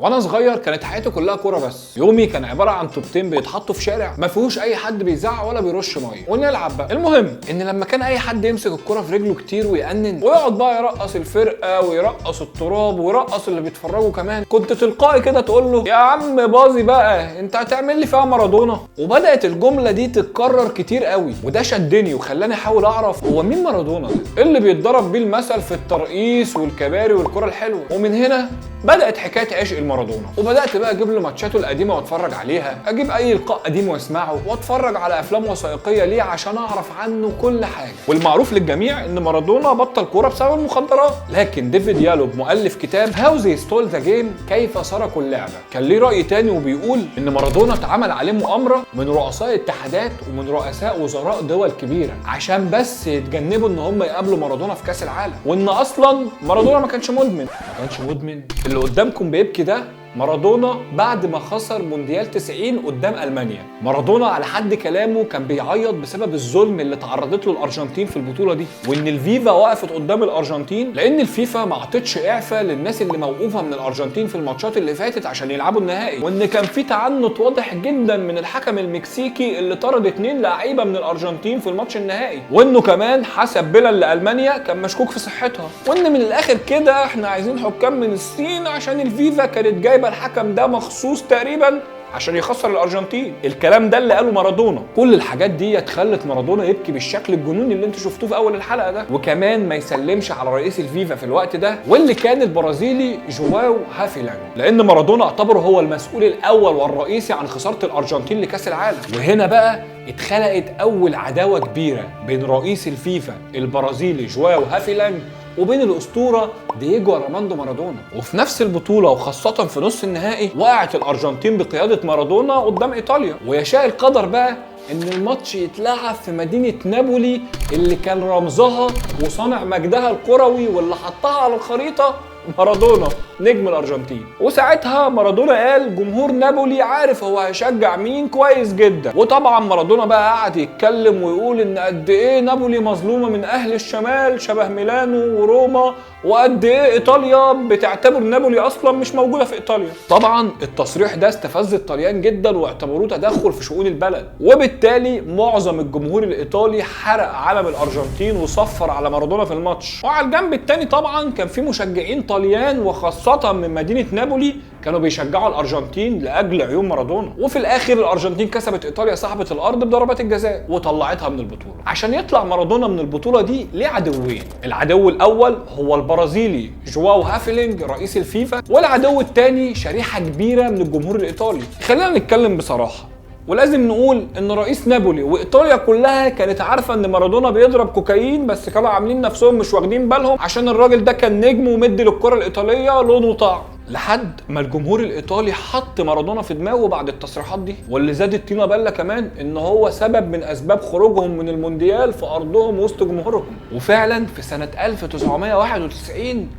وانا صغير كانت حياتي كلها كورة بس، يومي كان عبارة عن طوبتين بيتحطوا في شارع ما فيهوش اي حد بيزعق ولا بيرش مية ونلعب بقى. المهم ان لما كان اي حد يمسك الكورة في رجله كتير ويأنن ويقعد بقى يرقص الفرقة ويرقص التراب ويرقص اللي بيتفرجوا كمان، كنت تلقائي كده تقول له يا عم باظي بقى، انت هتعمل لي فيها مارادونا؟ وبدات الجملة دي تتكرر كتير قوي، وده شدني وخلاني احاول اعرف هو مين مارادونا ده اللي بيتضرب بيه المثل في الترقيص والكباري والكره الحلوة. ومن هنا بدات حكاية عشق المارادونا، وبدات بقى اجيب له ماتشاته القديمة واتفرج عليها، اجيب اي لقاء قديم واسمعه، واتفرج على افلام وثائقية ليه عشان اعرف عنه كل حاجة. والمعروف للجميع ان مارادونا بطل كورة بسبب المخدرات، لكن ديفيد يالوب مؤلف كتاب How They Stole the Game، كيف سرقوا اللعبة، كان ليه راي تاني وبيقول ان مارادونا اتعمل عليه مؤامرة من رؤساء اتحادات ومن رؤساء وزراء دول كبيرة عشان بس يتجنبوا ان هم يقابلوا مارادونا في كاس العالم، وان اصلا مارادونا ما كانش مدمن. ما كانش مدمن؟ اللي قدامكم بيبكي ده مارادونا بعد ما خسر مونديال 90 قدام المانيا. مارادونا على حد كلامه كان بيعيط بسبب الظلم اللي تعرضت له الارجنتين في البطولة دي، وان الفيفا وقفت قدام الارجنتين لان الفيفا ما عطتش اعفاء للناس اللي موقوفة من الارجنتين في الماتشات اللي فاتت عشان يلعبوا النهائي، وان كان في تعنت واضح جدا من الحكم المكسيكي اللي طرد 2 لعيبة من الارجنتين في الماتش النهائي، وانه كمان حسب بلل لالمانيا كان مشكوك في صحتها، وان من الاخر كده احنا عايزين حكام من الصين عشان الفيفا كانت جايبه الحكم ده مخصوص تقريبا عشان يخسر الارجنتين. الكلام ده اللي قاله مارادونا. كل الحاجات دي خلت مارادونا يبكي بالشكل الجنوني اللي انتوا شفتوه في اول الحلقة ده، وكمان ما يسلمش على رئيس الفيفا في الوقت ده واللي كان البرازيلي جواو هافيلانج، لان مارادونا اعتبره هو المسؤول الاول والرئيسي عن خسارة الارجنتين لكاس العالم. وهنا بقى اتخلقت اول عداوة كبيرة بين رئيس الفيفا البرازيلي جواو هافيلانج وبين الاسطورة دييجو ارماندو مارادونا. وفي نفس البطولة وخاصة في نص النهائي وقعت الارجنتين بقيادة مارادونا قدام ايطاليا، ويشاء القدر بقى ان الماتش يتلعب في مدينة نابولي اللي كان رمزها وصانع مجدها الكروي واللي حطها على الخريطة مارادونا نجم الارجنتين. وساعتها مارادونا قال جمهور نابولي عارف هو هيشجع مين كويس جدا. وطبعا مارادونا بقى قعد يتكلم ويقول ان قد ايه نابولي مظلومة من اهل الشمال شبه ميلانو وروما، وقد ايه ايطاليا بتعتبر نابولي اصلا مش موجودة في ايطاليا. طبعا التصريح ده استفز الطليان جدا واعتبروه تدخل في شؤون البلد، وبالتالي معظم الجمهور الايطالي حرق علم الارجنتين وصفر على مارادونا في الماتش. وعلى الجنب الثاني طبعا كان في مشجعين طليان وخاصة من مدينة نابولي كانوا بيشجعوا الارجنتين لاجل عيون مارادونا. وفي الاخر الارجنتين كسبت ايطاليا صاحبه الارض بضربات الجزاء وطلعتها من البطولة. عشان يطلع مارادونا من البطولة دي ليه عدوين، العدو الاول هو البرازيلي جواو هافيلينج رئيس الفيفا، والعدو الثاني شريحة كبيرة من الجمهور الايطالي. خلينا نتكلم بصراحة، ولازم نقول ان رئيس نابولي وايطاليا كلها كانت عارفه ان مارادونا بيضرب كوكايين، بس كانوا عاملين نفسهم مش واخدين بالهم عشان الراجل ده كان نجم ومدي للكرة الايطالية لون وطعم، لحد ما الجمهور الايطالي حط مارادونا في دماغه بعد التصريحات دي. واللي زاد الطينه بله كمان ان هو سبب من اسباب خروجهم من المونديال في ارضهم وسط جمهورهم. وفعلا في سنة 1991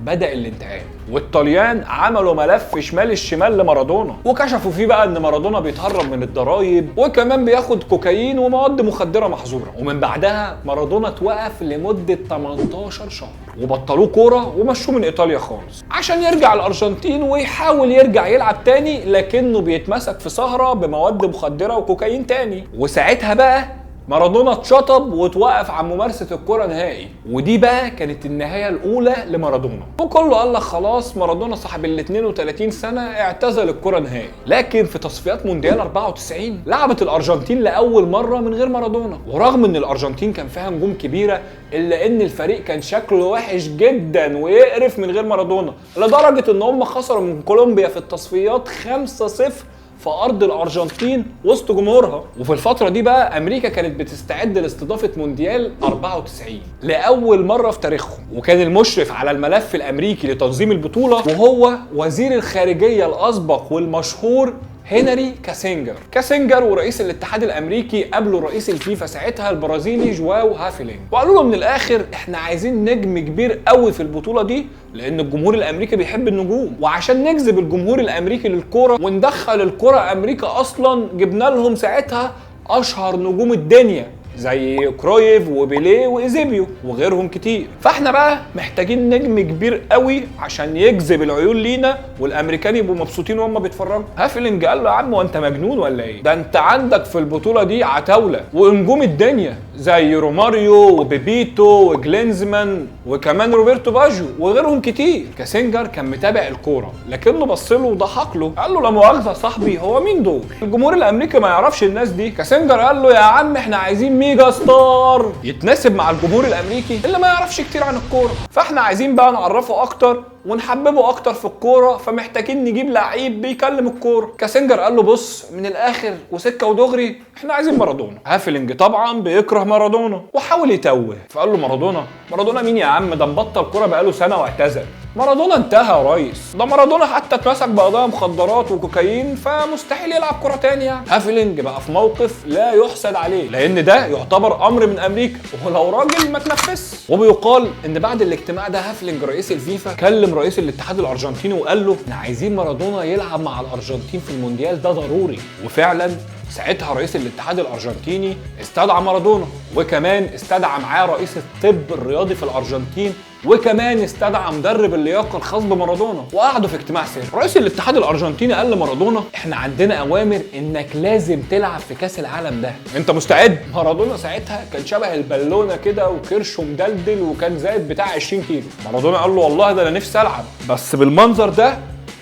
بدأ الانتقام، والطليان عملوا ملف شمال الشمال لمارادونا، وكشفوا فيه بقى ان مارادونا بيتهرب من الضرايب وكمان بياخد كوكايين ومواد مخدره محظورة. ومن بعدها مارادونا اتوقف لمدة 18 شهر وبطلوه كورة ومشوه من ايطاليا خالص عشان يرجع الارجنتين ويحاول يرجع يلعب تاني، لكنه بيتمسك في سهره بمواد مخدره وكوكايين تاني. وساعتها بقى مارادونا اتشطب واتوقف عن ممارسة الكره نهائي، ودي بقى كانت النهاية الاولى لمارادونا. وكله قال لك خلاص مارادونا صاحب ال 32 سنة اعتزل الكره نهائي. لكن في تصفيات مونديال 94 لعبت الارجنتين لاول مرة من غير مارادونا، ورغم ان الارجنتين كان فيها نجوم كبيرة الا ان الفريق كان شكله وحش جدا ويقرف من غير مارادونا، لدرجة ان هم خسروا من كولومبيا في التصفيات 5-0 في ارض الارجنتين وسط جمهورها. وفي الفترة دي بقى امريكا كانت بتستعد لاستضافة مونديال 94 لاول مرة في تاريخهم، وكان المشرف على الملف الامريكي لتنظيم البطولة وهو وزير الخارجية الاسبق والمشهور هنري كاسينجر. كاسينجر ورئيس الاتحاد الامريكي قابلوا رئيس الفيفا ساعتها البرازيلي جواو هافيلينج، وقالوا له من الاخر احنا عايزين نجم كبير قوي في البطولة دي لان الجمهور الامريكي بيحب النجوم، وعشان نجذب الجمهور الامريكي للكورة وندخل الكورة امريكا اصلا جبنا لهم ساعتها اشهر نجوم الدنيا زي كرويف وبيليه وايزيبيو وغيرهم كتير. فاحنا بقى محتاجين نجم كبير قوي عشان يجذب العيون لينا والامريكان يبقوا مبسوطين وهم بيتفرجوا. هافلينج قال له يا عم وانت مجنون ولا ايه؟ ده انت عندك في البطولة دي عتاوله ونجوم الدنيا زي روماريو وبيبيتو وجلينزمان وكمان روبرتو باجيو وغيرهم كتير. كاسينجر كان متابع الكورة لكنه بص له وضحك له، قال له لا مؤاخذة يا صاحبي، هو مين دول؟ الجمهور الامريكي ما يعرفش الناس دي. كاسينجر قال له يا عم احنا عايزين mega star يتناسب مع الجمهور الامريكي اللي ما يعرفش كتير عن الكورة، فاحنا عايزين بقى نعرفه اكتر ونحببه اكتر في الكورة، فمحتاجين نجيب لعيب بيكلم الكورة. كاسنجر قال له بص من الاخر وسكه ودغري، احنا عايزين مارادونا. هافلينج طبعا بيكره مارادونا وحاول يتوه، فقال له مارادونا؟ مارادونا مين يا عم؟ ده مبطل كورة بقاله سنة واعتزل. مارادونا انتهى يا ريس، ده مارادونا حتى اتمسك بقضايا مخدرات وكوكايين فمستحيل يلعب كرة تاني يعني. هافلينج بقى في موقف لا يحسد عليه لان ده يعتبر امر من امريكا ولو راجل ما تنفذش. وبيقال ان بعد الاجتماع ده هافلينج رئيس الفيفا كلم رئيس الاتحاد الارجنتيني وقال له احنا عايزين مارادونا يلعب مع الارجنتين في المونديال ده ضروري. وفعلا ساعتها رئيس الاتحاد الارجنتيني استدعى مارادونا، وكمان استدعى معاه رئيس الطب الرياضي في الارجنتين، وكمان استدعى مدرب اللياقة الخاص بمارادونا، وقعدوا في اجتماع سري. رئيس الاتحاد الارجنتيني قال لمارادونا احنا عندنا اوامر انك لازم تلعب في كاس العالم ده، انت مستعد؟ مارادونا ساعتها كان شبه البالونة كده وكرشه مدلدل وكان زايد بتاع 20 كيلو. مارادونا قال له والله ده انا نفسي العب، بس بالمنظر ده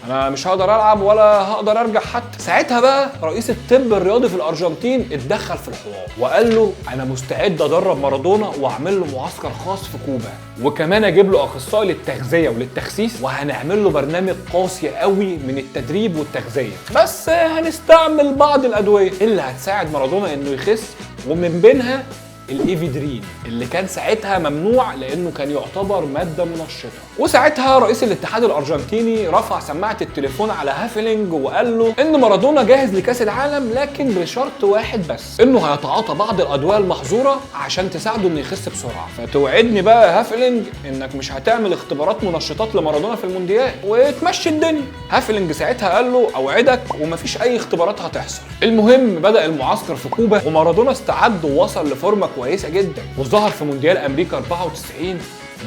انا مش هقدر العب ولا هقدر ارجع حتى. ساعتها بقى رئيس الطب الرياضي في الارجنتين اتدخل في الحوار وقال له انا مستعد ادرب مارادونا واعمل له معسكر خاص في كوبا، وكمان اجيب له اخصائي للتغذيه وللتخسيس، وهنعمل له برنامج قاسي قوي من التدريب والتغذيه، بس هنستعمل بعض الادوية اللي هتساعد مارادونا انه يخس، ومن بينها الايفيدرين اللي كان ساعتها ممنوع لانه كان يعتبر مادة منشطه. وساعتها رئيس الاتحاد الارجنتيني رفع سماعه التليفون على هافلينج وقال له ان مارادونا جاهز لكاس العالم، لكن بشرط واحد بس، انه هيتعاطى بعض الادوية المحظوره عشان تساعده انه يخس بسرعة. فتوعدني بقى يا هافلينج انك مش هتعمل اختبارات منشطات لمارادونا في المونديال وتمشي الدنيا. هافلينج ساعتها قال له اوعدك ومفيش اي اختبارات هتحصل. المهم بدا المعسكر في كوبا، ومارادونا استعد ووصل لفورمه كويسة جدا، وظهر في مونديال امريكا 94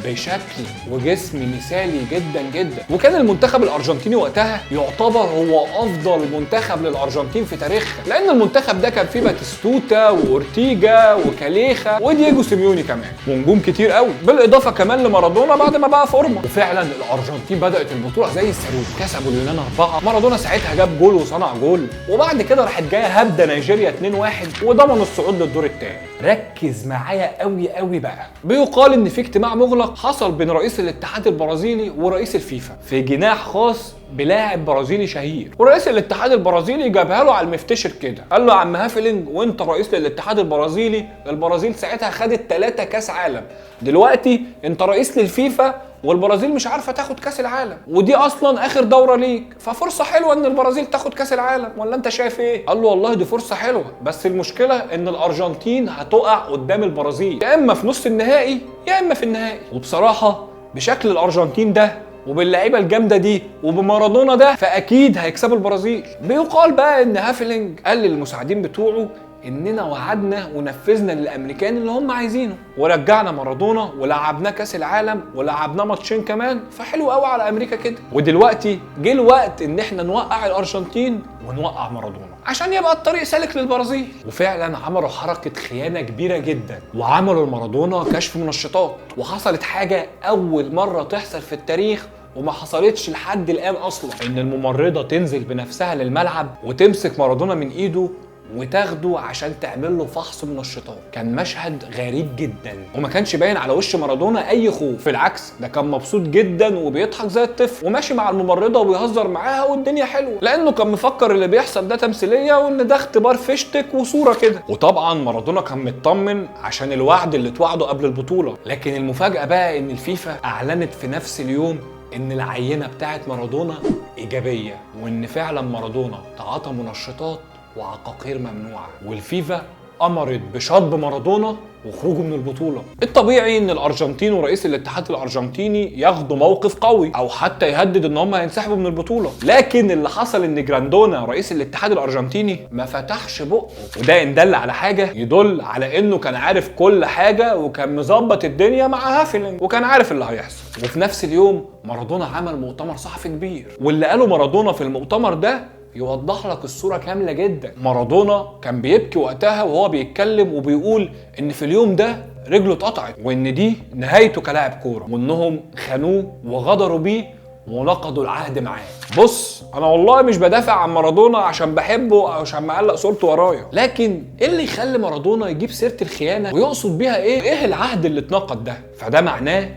بشكل وجسم مثالي جدا جدا. وكان المنتخب الارجنتيني وقتها يعتبر هو افضل منتخب للارجنتين في تاريخها، لان المنتخب ده كان فيه باتيستوتا واورتيجا وكاليخا ودييجو سيميوني كمان، ونجوم كتير قوي، بالاضافة كمان لمارادونا بعد ما بقى فورمه. وفعلا الارجنتين بدات البطولة زي الصاروخ، كسبوا اليونان 4، مارادونا ساعتها جاب جول وصنع جول، وبعد كده راحت جاية هبده نيجيريا 2-1 وضمنوا الصعود للدور الثاني. ركز معايا قوي قوي بقى، بيقال ان في اجتماع مغلق حصل بين رئيس الاتحاد البرازيلي ورئيس الفيفا في جناح خاص بلاعب برازيلي شهير، ورئيس الاتحاد البرازيلي جابها له على المفتشر كده، قال له يا عم هافلينج وانت رئيس للاتحاد البرازيلي، البرازيل ساعتها خدت 3 كاس عالم، دلوقتي انت رئيس للفيفا والبرازيل مش عارفه تاخد كاس العالم، ودي اصلا اخر دوره ليك، ففرصه حلوة ان البرازيل تاخد كاس العالم، ولا انت شايف ايه؟ قال له والله دي فرصة حلوة، بس المشكلة ان الارجنتين هتقع قدام البرازيل يا اما في نص النهائي يا اما في النهائي. وبصراحة بشكل الارجنتين ده وباللعيبه الجامدة دي وبمارادونا ده فاكيد هيكسبوا البرازيل. بيقال بقى ان هافلينج قال للمساعدين بتوعه اننا وعدنا ونفذنا للامريكان اللي هم عايزينه، ورجعنا مارادونا ولعبناه كاس العالم ولعبناه ماتشين كمان، فحلو قوي على امريكا كده. ودلوقتي جه الوقت ان احنا نوقع الارجنتين ونوقع مارادونا عشان يبقى الطريق سالك للبرازيل. وفعلا عملوا حركة خيانة كبيرة جدا، وعملوا لمارادونا كشف منشطات، وحصلت حاجة اول مرة تحصل في التاريخ وما حصلتش لحد الان اصلا، ان الممرضة تنزل بنفسها للملعب وتمسك مارادونا من ايده وتاخده عشان تعمل له فحص منشطات. كان مشهد غريب جدا، وما كانش باين على وش مارادونا اي خوف، بالعكس ده كان مبسوط جدا وبيضحك زي الطفل وماشي مع الممرضة وبيهزر معاها والدنيا حلوة، لانه كان مفكر اللي بيحصل ده تمثيلية وان ده اختبار فشتك وصوره كده. وطبعا مارادونا كان مطمن عشان الوعد اللي اتوعده قبل البطولة. لكن المفاجاة بقى ان الفيفا اعلنت في نفس اليوم ان العينة بتاعت مارادونا ايجابية، وان فعلا مارادونا تعاطى منشطات وعقاقير ممنوعة، والفيفا امرت بشطب مارادونا وخروجه من البطولة. الطبيعي ان الارجنتين ورئيس الاتحاد الارجنتيني ياخدوا موقف قوي او حتى يهدد ان هم هينسحبوا من البطولة، لكن اللي حصل ان جراندونا رئيس الاتحاد الارجنتيني ما فتحش بقه، وده ان دل على حاجة يدل على انه كان عارف كل حاجة وكان مظبط الدنيا مع هافلينج وكان عارف اللي هيحصل. وفي نفس اليوم مارادونا عمل مؤتمر صحفي كبير، واللي قاله مارادونا في المؤتمر ده يوضح لك الصورة كاملة جدا. مارادونا كان بيبكي وقتها وهو بيتكلم وبيقول ان في اليوم ده رجله اتقطعت وان دي نهايته كلاعب كورة، وانهم خانوه وغدروا بيه ونقضوا العهد معاه. بص، انا والله مش بدافع عن مارادونا عشان بحبه او عشان معلق صورته ورايا، لكن ايه اللي يخلي مارادونا يجيب سيرة الخيانة ويقصد بيها ايه؟ ايه العهد اللي اتنقض ده؟ فده معناه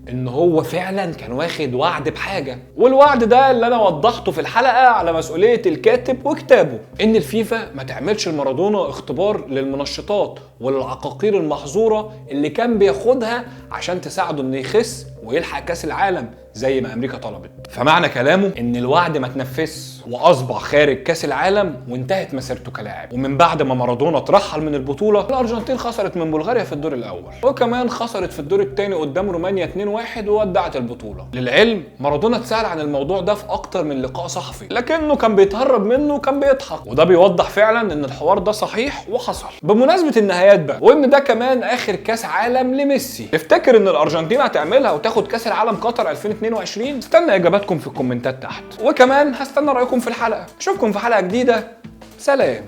ان هو فعلا كان واخد وعد بحاجة، والوعد ده اللي انا وضحته في الحلقة على مسؤولية الكاتب وكتابه، ان الفيفا ما تعملش لمارادونا اختبار للمنشطات وللعقاقير المحظوره اللي كان بياخدها عشان تساعده انه يخس ويلحق كاس العالم زي ما امريكا طلبت. فمعنى كلامه ان الوعد ما تنفذش واصبح خارج كاس العالم وانتهت مسيرته كلاعب. ومن بعد ما مارادونا اترحل من البطولة، الارجنتين خسرت من بلغاريا في الدور الاول، وكمان خسرت في الدور الثاني قدام رومانيا 2-1 وودعت البطولة. للعلم مارادونا اتسال عن الموضوع ده في اكتر من لقاء صحفي، لكنه كان بيتهرب منه وكان بيضحك، وده بيوضح فعلا ان الحوار ده صحيح وحصل. بمناسبة النهايات بقى، وان ده كمان اخر كاس عالم لميسي، تفتكر ان الارجنتين هتعملها وتاخد كاس العالم قطر 2022؟ استنى اجاباتكم في الكومنتات تحت، وكمان هستنى رايكم في الحلقة. اشوفكم في حلقة جديدة، سلام.